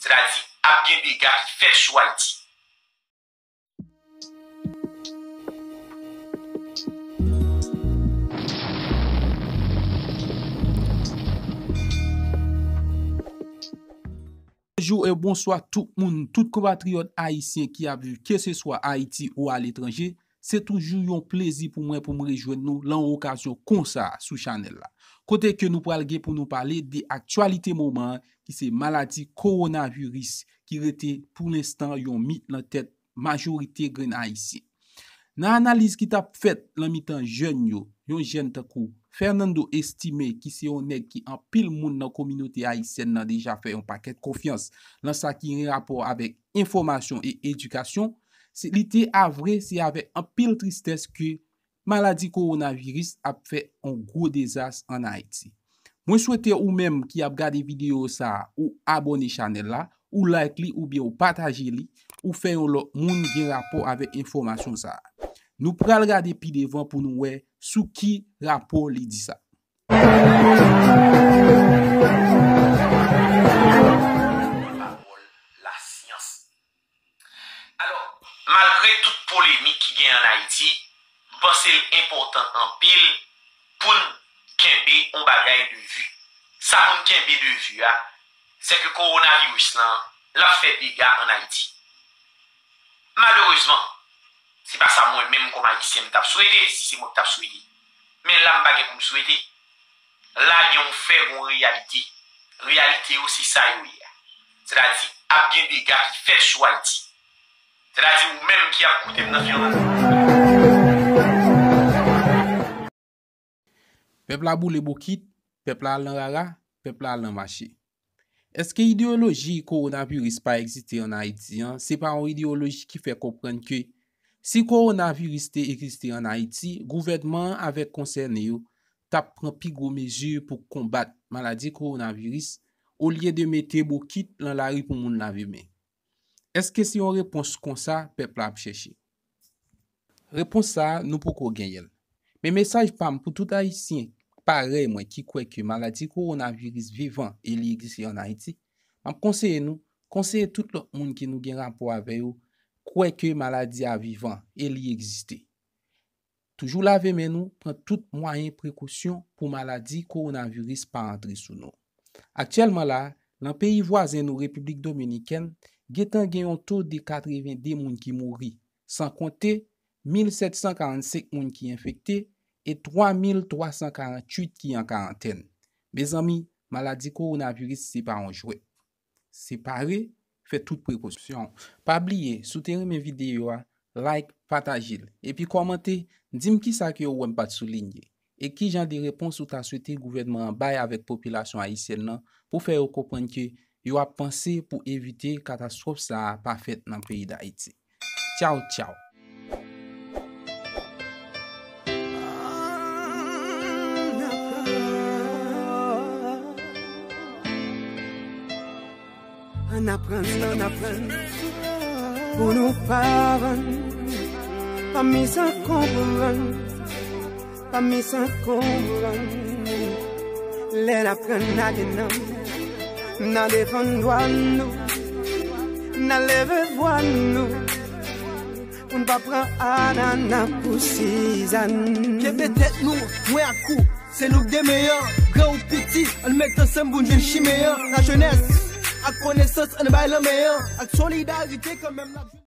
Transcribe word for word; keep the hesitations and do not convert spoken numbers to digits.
Sètadi, ap gen dega ki fèt sou Ayiti. Bonjou e bonswa tout moun, tout konpatriyòt ayisyen ki ap viv keseswa Ayiti ou aletranje. Se toujou yon plezi pou mwen pou m rejwenn nou lan yon okazyon konsa sou chanèl la. Kote ke nou pral gen pou nou pale de aktyalite moman an, ki se maladi kowonaviris, ki rete pou lenstan yon mit lan tèt majorite grenn ayisyen. Nan analiz ki t ap fèt lan mitan jèn yo, yon jèn tankou Fernando Estimé, ki se yon nèg ki anpil moun nan kominote ayisyèn nan deja fè yon pakèt konfyans lan sa ki gen rapò avèk enfòmasyon e edikasyon, se, li te avwe se avèk anpil tristès ke maladi kowonaviris ap fè yon gwo dezas ann Ayiti. Mwen swete ou menm ki ap gade videyo sa a, ou abòne chanèl la, ou like li oubyen ou pataje li, ou fè yon lòt moun gen rapò avèk enfòmasyon sa a. Nou pral gade pi devan pou nou wè sou ki rapò li di sa. Pawòl lasyans. Alò, malgre tout polemik ki gen ann Ayiti, m panse l enpòtan anpil pou n kenbe yon bagay de vi. Sa pou n kenbe de vi a, se ke kowonaviris lan, l ap fè dega ann Ayiti. Malerezman, se pa sa mwen menm kòm Ayisyen m t ap swete, si se mwen k t ap swete. Men la m pa gen pou m swete. La gen yon fè, gen yon reyalite. Reyalite yo se sa yo ye a. Sètadi, ap gen dega ki fèt sou Ayiti. Sètadi, ou menm ki ap koute m nan Fernando. Pèp la boule bokit, pèp la al nan rara, pèp la al nan mache. Èske ideyoloji kowonaviris pa egziste ann Ayiti an, se pa yon ideyoloji ki fè konprann ke si kowonaviris te egziste ann Ayiti, gouvènman an avèk konsène yo t ap pran pi gwo mezi pou konbat maladi kowonaviris, olye de mete bokit lan lari pou moun lave men? Èske se yon repons konsa pèp la ap chèche? Repons sa a, nou poko genyen l. Men mesaj pa m pou tout Ayisyen parèy mwen ki kwè ke maladi kowonaviris vivan e li egziste ann Ayiti, m ap konseye nou, konseye tout lòt moun ke nou gen rapò avè yo, kwè ke maladi a vivan e li egziste. Toujou lave men nou, pran tout mwayen prekosyon pou maladi kowonaviris pa antre sou nou. Aktyèlman la, lan peyi vwazen nou, Repiblik Dominikèn, gentan gen yon to de katreven de moun ki mouri, san konte mil sèt san karannsenk moun ki enfekte e twa mil twa san karanntuit ki an karantèn. Mezanmi, maladi kowonaviris se pa yon jwèt. Separe, fè tout prekosyon. Pa bliye, si w te renmen videyo a, like, pataje l, epi kòmante, di m kisa ke w wè m pa t soulinye, e ki jan de repons ou ta swete gouvènman an bay avèk popilasyon ayisyèn nan pou fè yo konprann ke yo ap panse pou evite katastwòf sa a pa fèt nan peyi Dayiti. Tchaw, tchaw. Ann aprann, ann aprann, pou nou pa vann. Pa misankonprann, pa misankonprann. Lè n aprann lage nanm, n a defann dwa nou, n a leve vwa nou, pou n pa pran anana pou sizann. Kenbe tèt nou, dwen ak kou, se nou k gen men an. Gran ou piti, ann met ansanm pou n jwenn chimen an. Lajenès ak konesans, ann bay lanmen an. Ak solidarite kanmenm n ap jwenn.